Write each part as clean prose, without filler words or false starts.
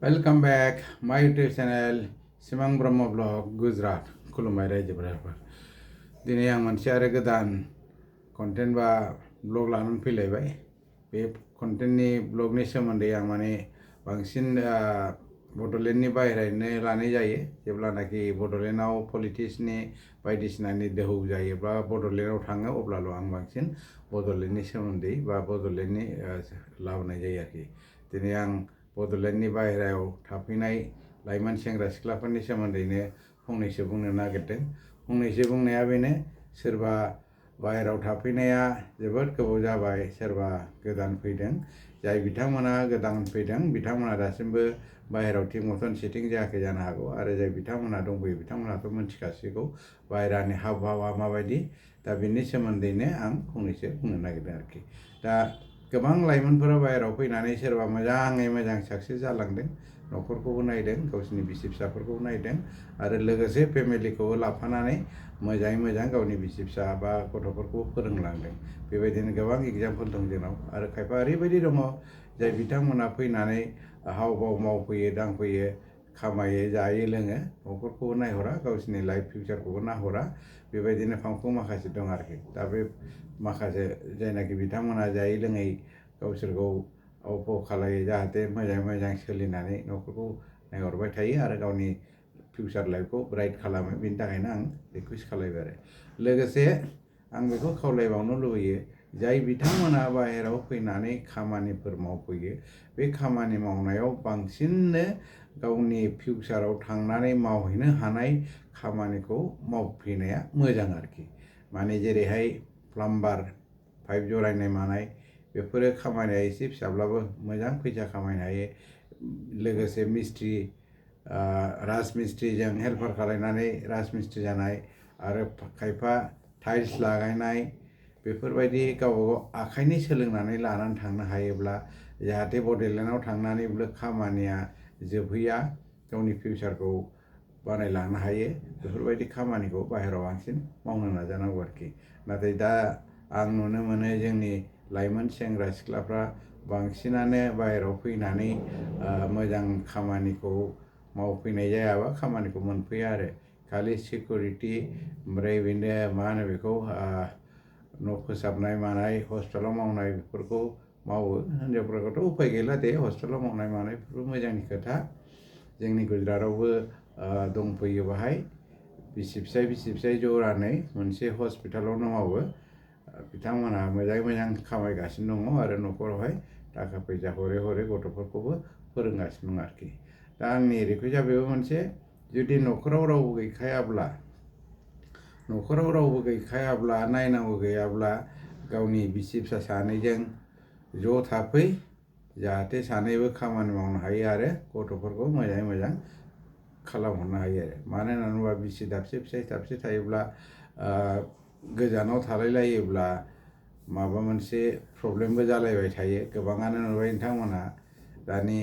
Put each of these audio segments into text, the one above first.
Welcome back my YouTube channel Simang Brahma Blog Gujarat खुलुमबाय रायजोफोर दिनै आं मोनसे आरो गोदान कन्टेन्ट बा ब्लग लानानै फैलायबाय बे कन्टेन्टनि ब्लगनि सोमोन्दै आं बांसिन बड'लेण्डनि बाहेरायनो लानाय जायो जेब्लानाखि बड'लेण्डआव पलिटिक्सनि बायदिसिनानि दोहौ जायोब्ला बड'लेण्डआव थाङो अब्लाल' आं बांसिन बड'लेण्डनि सोमोन्दै बा बड'लेण्डनि लाबोनाय जायो आरोखि दिनै आं बड'लेण्डनि बाहेरायाव थाफैनाय लाइमोन सेंग्रा सिख्लाफोरनि सोमोन्दैनो फंनैसो बुंनो नागिरदों फंनैसो बुंनाया बेनो सोरबा बाहेरायाव थाफैनाया जोबोद गोबाव जाबाय सोरबा गोदान फैदों जाय बिथांमोना गोदान फैदों बिथांमोना दासिमबो बाहेरायाव थिग मथन सेटिं जायाखै जानो हागौ आरो जाय बिथांमोना दंफैयो बिथांमोनाथ' मोनथिखासिगौ बाहेरानि हाव भावा माबायदि दा बेनि सोमोन्दैनो आं फंनैसो बुंनो नागिरदों आरोखि दा गोबां लाइमोनफोरा बाहेरायाव फैनानै सोरबा मोजाङै मोजां साक्सेस जालांदों न'खरखौबो नायदों गावसिनि बिसि फिसाफोरखौ नायदों आरो लोगोसे फेमिलिखौबो लाफानानै मोजाङै मोजां गावनि बिसि फिसा बा गथ'फोरखौ फोरोंलांदों बेबायदिनो गोबां एग्जामपोल दं जोंनाव आरो खायफा ओरैबायदि दङ जाय बिथांमोना फैनानै हाव भाव मावफैयो दांफैयो खामायो जायो लोङो न'खरखौबो नायहरा गावसिनि लाइफ फिउचारखौबो नाहरा बेबायदिनो फांफुं माखासे दं आरोखि दा बे माखासे जायनाखि बिथांमोना जायै लोङै गावसोरखौ आव फाव खालायो जाहाथे मोजाङै मोजां सोलिनानै न'खरखौ नायहरबाय थायो आरो गावनि फिउचार लाइफखौ ब्राइट खालामो बेनि थाखायनो आं रिकुवेस्ट खालायबाय आरो लोगोसे आं बेखौ खावलायबावनो लुबैयो जाय बिथांमोना बाहेरायाव फैनानै खामानिफोर मावफैयो बे खामानि मावनायाव बांसिननो गावनि फिउचाराव थांनानै मावहैनो हानाय खामानिखौ मावफैनाया मोजां आरोखि माने जेरैहाय प्लाम्बार पाइप जरायनाय मानाय बेफोरो खामानिया एसे फिसाब्लाबो मोजां फैसा खामायनो हायो लोगोसे मिस्ट्रि राजमिस्ट्रिजों हेल्पार खालायनानै राजमिस्ट्रि जानाय आरो खायफा टाइल्स लागायनाय बेफोरबायदि गावबा गाव आखाइनि सोलोंनानै लानानै थांनो हायोब्ला जाहाथे बड'लेण्डआव थांनानैबो खामानिया जोबहैया गावनि फिउचारखौ बानायलांनो हायो बेफोरबायदि खामानिखौ बाहेरायाव बांसिन मावनो नाजानांगौ आरोखि नाथाय दा आं नुनो मोनो जोंनि लाइमोन सेंग्रा सिख्लाफ्रा बांसिनानो बाहेरायाव फैनानै मोजां खामानिखौ मावफैनाय जायाबा खामानिखौ मोनफैया आरो खालि सिकिउरिटि ओमफ्राय बिदिनो मा होनो बेखौ न' फोसाबनाय मानाय हस्पिटालाव मावनाय बेफोरखौ मावो हिनजावफोरखौथ' उफाय गैला दे हस्पिटालाव मावनाय मानायफोरबो मोजांनि खोथा जोंनि गुजरातआवबो दंफैयो बाहाय बिसि फिसाय जरानै मोनसे हस्पिटालावनो मावो बिथांमोनहा मोजाङै मोजां खामायगासिनो दङ आरो न'खरावहाय थाखा फैसा हरै हरै गथ'फोरखौबो फोरोंगासिनो दं आरोखि दा आंनि रिकुवेस्टआ बेबो मोनसे जुदि न'खराव रावबो गैखायाब्ला नायनांगौ गैयाब्ला गावनि बिसि फिसा सानैजों ज' थाफै जाहाथे सानैबो खामानि मावनो हायो आरो गथ'फोरखौ मोजाङै मोजां खालामहरनो हायो आरो मानो होननानै बुङोबा बिसि दाबसे फिसाय दाबसे थायोब्ला गोजानाव थालायलायोब्ला माबा मोनसे प्रब्लेमबो जालायबाय थायो गोबाङानो नुबाय नोंथांमोनहा दानि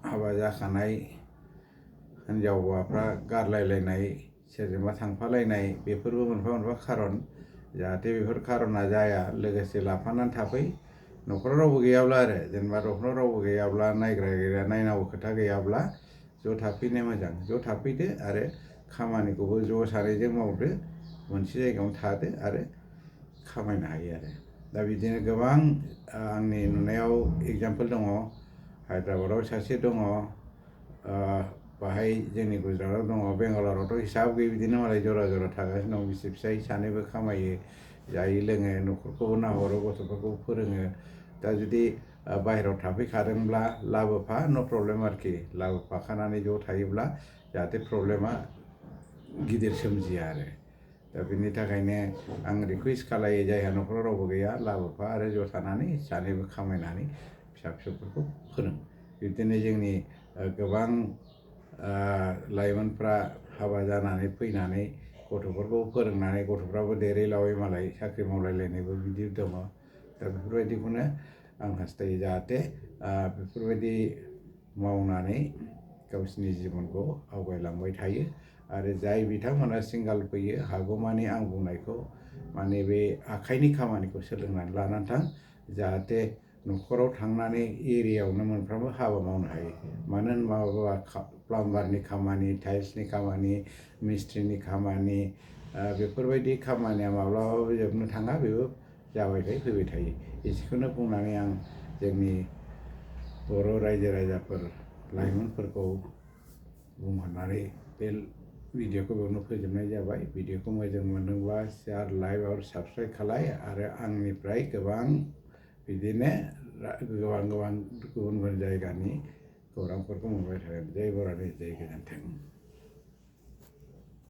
हाबा जाखानाय हिनजाव हौवाफ्रा गारलायलायनाय सोरजोंबा थांफालायनाय बेफोरबो मोनफा मोनफा खारन जाहाथे बेफोर खारना जाया लोगोसे लाफानानै थाफै न'खराव रावबो गैयाब्ला आरो जेनेबा न'खराव रावबो गैयाब्ला नायग्रा गैया नायनांगौ खोथा गैयाब्ला ज' थाफैनो मोजां ज' थाफैदो आरो खामानिखौबो ज' सानैजों मावदो मोनसे जायगायावनो थादो आरो खामायनो हायो आरो दा बिदिनो गोबां आंनि नुनायाव एग्जामपोल दङ हायद्राबादाव सासे दङ बाहाय जोंनि गुजरातआव दङ बेंगालरावथ' हिसाब गैयै बिदिनो मालाय जरा जरा थागासिनो दं बिसि फिसाय सानैबो खामायो जायो लोङो न'खरखौबो नाहरो गथ'फोरखौ फोरोङो दा जुदि बाहेरायाव थाफैखादोंब्ला लाबोफा न' प्रब्लेम आरोखि लाबोफाखानानै ज' थायोब्ला जाहाथे प्रब्लेमा गिदिर सोमजिया आरो दा बेनि थाखायनो आं रिकुवेस्ट खालायो जायहा न'खराव रावबो गैया लाबोफा आरो ज' थानानै सानैबो खामायनानै फिसा फिसौफोरखौ फोरों बिदिनो जोंनि गोबां लाइमोनफ्रा हाबा जानानै फैनानै गथ'फोरखौ फोरोंनानै गथ'फ्राबो देरै लावै मालाय साख्रि मावलायलायनायबो बिदि दङ दा बेफोरबायदिखौनो आं हास्थायो जाहाथे बेफोरबायदि मावनानै गावसिनि जिबनखौ आवगायलांबाय थायो आरो जाय बिथांमोना सिंगाल फैयो हागौमानि आं बुंनायखौ माने बे आखाइनि खामानिखौ सोलोंनानै लानानै थां जाहाथे न'खराव थांनानै एरियायावनो मोनफ्रोमबो हाबा मावनो हायो मानो होनबा प्लाम्बारनि खामानि टाइल्सनि खामानि मिस्ट्रिनि खामानि बेफोरबायदि खामानिया माब्लाबाबो जोबनो थाङा बेबो जाबाय थायो फैबाय थायो एसेखौनो बुंनानै आं जोंनि बर' रायजो राजाफोर लाइमोनफोरखौ बुंहरनानै बे भिडिअखौ बेयावनो फोजोबनाय जाबाय भिडिअखौ मोजां मोनदोंब्ला शेयार लाइक आरो साबस्क्राइब खालाय आरो आंनिफ्राय गोबां बिदिनो गोबां गुबुन गुबुन जायगानि खौरांफोरखौ मोनबाय थागोन जय बरानि जय गोजोन्थों।